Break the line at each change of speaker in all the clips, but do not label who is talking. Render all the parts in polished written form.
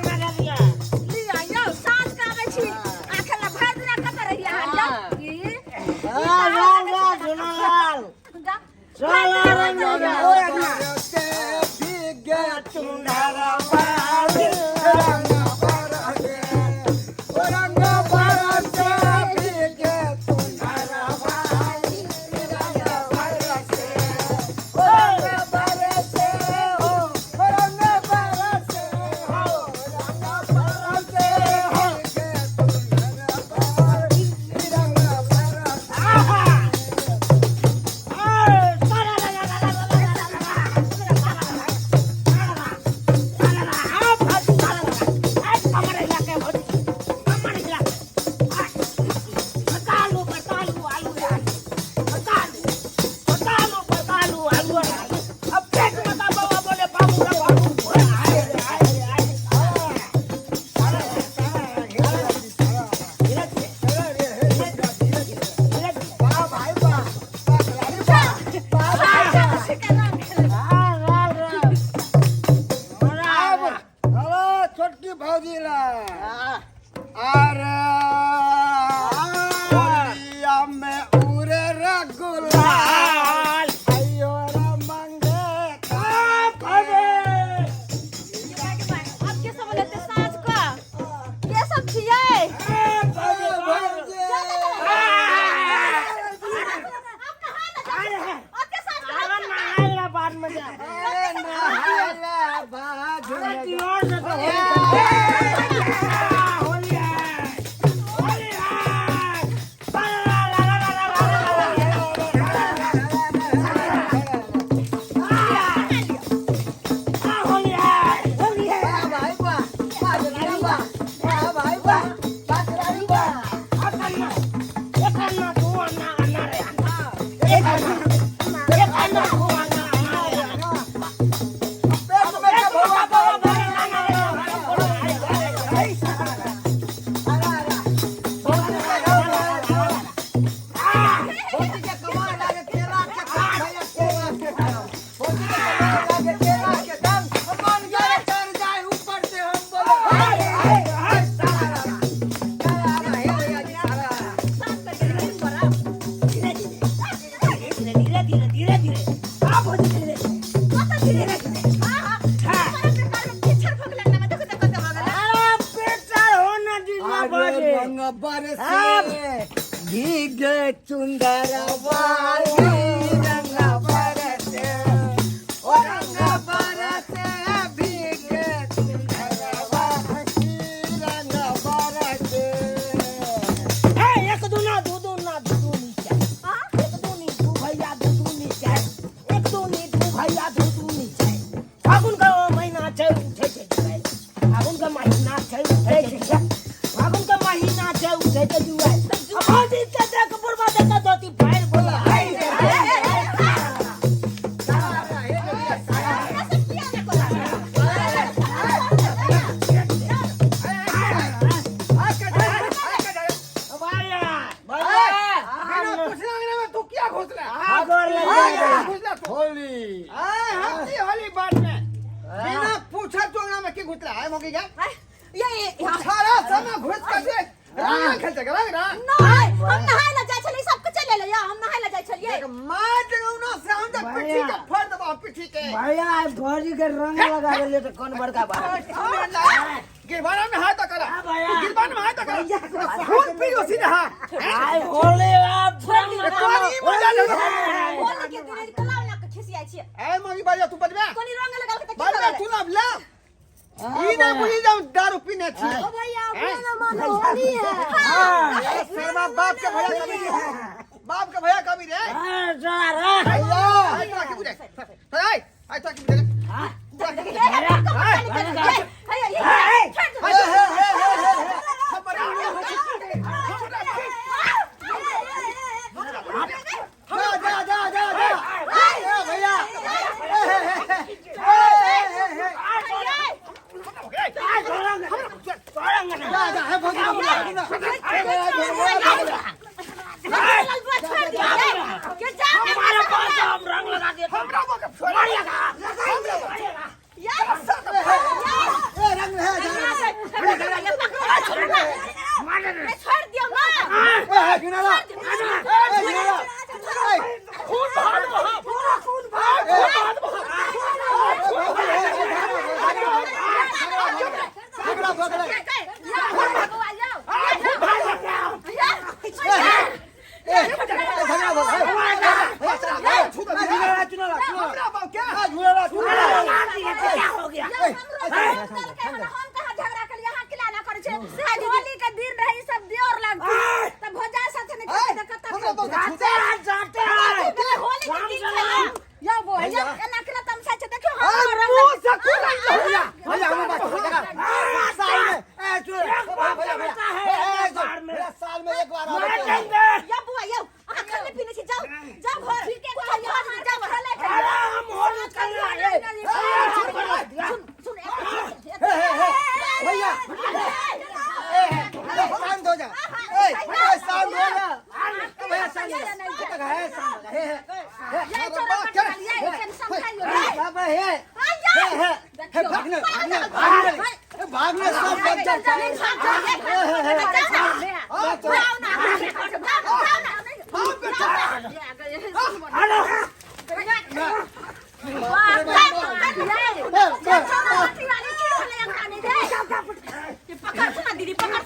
लिअ यौ, साँझ के आबै छी। आखिर ला भरि दिना कतऽ रहियै अहाँ यौ? ई? जा।
छोटकी भौजी ला अरे होलिया में उड़े रे गुलाल आइयो रे मंगे
अब के सब लेते साँझ के? के सब छियै? अब नहाय ला जाइ छी। अब के साँझ के साँझ करके दिन बड़ा। कतऽ धीरे धीरे? हाँ, हाँ। बड़ा बेकार में किछर भऽ गेलै अंगनामे। देखू तऽ कतऽ भऽ गेलै।
भीगे चुंदर वाली रंग बरसे ओ रंग बरसे भीगे चुंदर वाली रंग बरसे।
एक दूना दू दूना दू दूनी चार,
हाँ?
एक दूनी दू भैया दू दूनी चार, एक दूनी दू भैया दू दूनी चार। फागुन का महीना छै उठै छै जुआइ, फागुन का महीना छै उठै छै जुआइ, फागुन का महीना छै उठै छै जुआइ। आ भौजी के देख बुढ़बा देख के धोती फाड़ि बोला हाय रे हाय रे।
हमरा सब किया ने कोला?
बिना पूछने अंगना में तू क्या घुसला? घुसला तू
होली
आय हम की होली बात में बिना पूछा तू अंगना में की घुसला आय मोगी का
ये ये हाँ।
सारा समय घुस कर दे रंग खेलते रंग रंग।
नहीं, हम नहाय ला जाइ छलियै, सबके चलि एलै। हम नहाय ला जाइ छलियै।
देख मार देंगे ना से हम तो पिट्ठी के फोड़ देबो पिट्ठी के।
भैया भौजी के रंग लगा देलियै तऽ कोन बड़का बात।
गिरबाना में हाथ करा,
भैया।
गिरबान में हाथ करा, खून पी लो सीधा।
आइ होली आब
कोनी मजा ले।
होली के दिन कला वाला के खिसियाइ छियै।
ए मम्मी बाजा तू बजबे।
कोनी रंग लगल के तऽ की
बजबे
भऽ
तू ना ले ई ना बुझी जाऊं दारू पीने छी।
गेलै? ओ भैया, अपना ना मानो होली है।
ए शर्मा बाप के भैया कभी रे, बाप के भैया कभी रे।
रे
भैया आई तो की बुझे, आई आई तो की बुझे। जा जा जा जा जा ए भैया जा जा हे भौजी ना
हमारे पास हम रंग लगा दिए
हमरा बके
मारिएगा
ए रंग है जा
छोड़ दियो ना
ए हे गिनाला ए गिनाला ए
खून बहा देबो हम
पूरा खून बहा
खून बहा देबो हम
झगड़ा भगड़ा ए झगड़ा भगड़ा ए चुनाला
हमरा बके
ए झुलाला झुलाला
मार दिए तो क्या हो गया जाते हैं जाते हैं
भैया भैया हम बात साल में ए चुनाला भैया भैया ए भैया साल में एक बार
मार
आवे
देंगे अरे हम होली कर रहे हैं
हे हे हे भैया ए शांत हो जा ए ए शांत हो जा ए भैया शांत हो जा तक है शांत हो जा हे हे बाबा हे हे हे हे भागने भागने भागने ए भागने सब बच्चा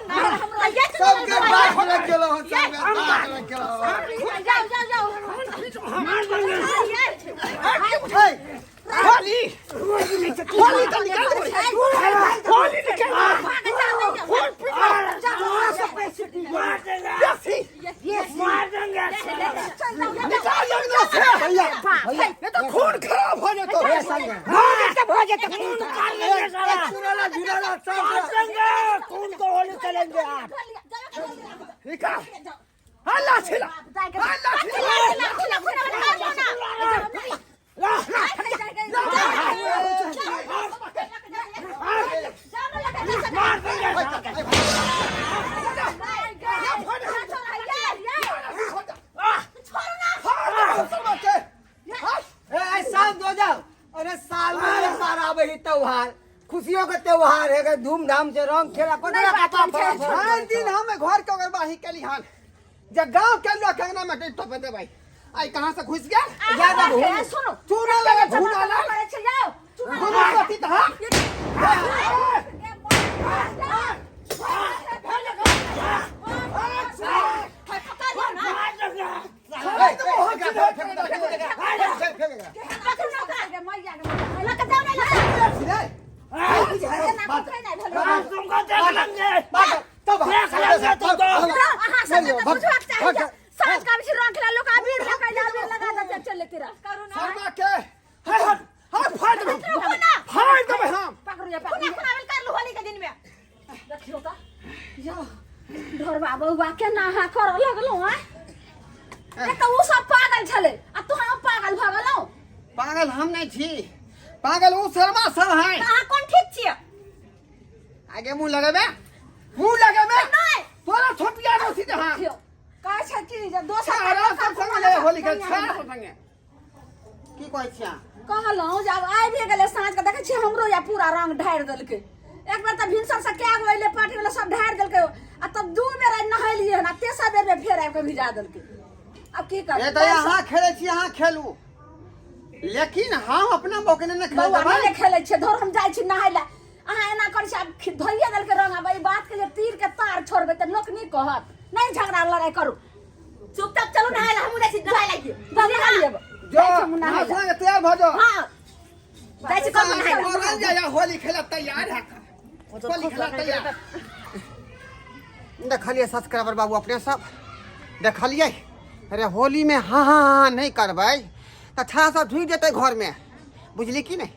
सबके बात लग गेलो हन सबके बात लग गेलो
मार देंगे
हे
होली होली तो निकाल दो होली निकाल खून पी
मार देंगे
बेसी
मार देंगे
निकाल अंगना से
भैया भैया
नहीं तो खून खराब हो जातो
भैया शांत हो
हो जाते खून कर लेंगे साला
चुनाला झुलाला
मार
शांत
देंगे खून को होली चलेंगे आप
निकाल हल्ला छिला हल्ला छिला
मार देंगे
ए शांत हो जाओ अरे साल में एक बार आवे ही त्योहार खुशियों के त्योहार है धूमधाम से रंग खेला को
नहीं बात छै।
हर दिन हम घर के ओगरबाही केली हन जब गांव के लोग अंगना में टोप दे भाई आई कहां से घुस गया
ज्यादा घूम
सुनो
चूना लगा झूना लगा गुरु पति था
मार देंगे हम तुमको देख लेंगे देख लेंगे तुमको
शर्मा के हाय हाय हाय फाड़ देबै फाड़ देबै हम
ढोरबा बौआ केना अहाँ करऽ लगलहुँ आँय? एक तऽ ओ सब पागल छलै आ तू हम पागल भऽ गेलहुँ
पागल हम नहीं छी पागल ऊ शर्मा सब है
तऽ अहाँ कोन ठीक छियै
आगे मुंह लगेबे मुंह लगेबे
नहि
तोरा छोपिया दो सीधे हां
देखियौ कहै छै कि जे दोसर
सारा सब संग ले होली के सारा सब संगे
की कहै छियै
कहलहुँ जे आब आबिए गेलै साँझके देखै छियै हमरो या पूरा रंग ढारि देलकै एक बेर तऽ भिनसर से कए गो अयलै पार्टी वाला सब ढारि देलकै आ तब दू बेर आइ नहेलियै हन आ तेसर बेर मे फेर आबि कऽ भिजा देलकै आब की
ए
करबै
तऽ अहाँ खेलै छी अहाँ खेलू
लेकिन हम अपना बौकने ने खेल
बौआ
देबै
नहि खेलै छियै धोर हम जाइ छी नहाय लए अहाँ एना करै छी आब धोइए देलकै रंग आब एहि बातके जे तीरके तार छोड़बै तऽ लोक नहि कहत नहि झगड़ा लड़ाइ करू
चुपचाप चलू नहाय ला हमहूँ जाइ छी नहाय लागी
नहा लेब
जो
जाइ छी हम नहाय लए
नहा के तैयार भ जाओ
हाँ जाइ छी कल नहाय ला
बोलल जाय होली खेला तैयार है होली खेला तैयार
देखलियै सब्सक्राइबर बाबू अपने सब देखलियै अरे होली में हाँ हाँ हाँ नहीं करबै तऽ छड़ा सब ढुकि जेतै घरमे बुझली कि नहि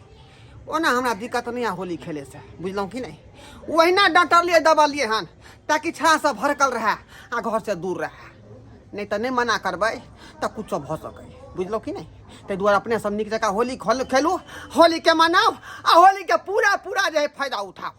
ओना हमरा दिक्कत नहि है होली खेले से, बुझलहुँ कि नहि? ओहिना डँटलियै दबलियै हन ताकि छड़ा सब भड़कल रहए आ घर से दूर रहए, नहि तऽ नहि मना करबै तऽ कुछो भऽ सकै, बुझलहुँ कि नहि? ताहि दुआरे अपने सब नीक जकाँ होली खेलू, होलीके मनाउ आ होलीके पूरा पूरा जे है फायदा उठाउ।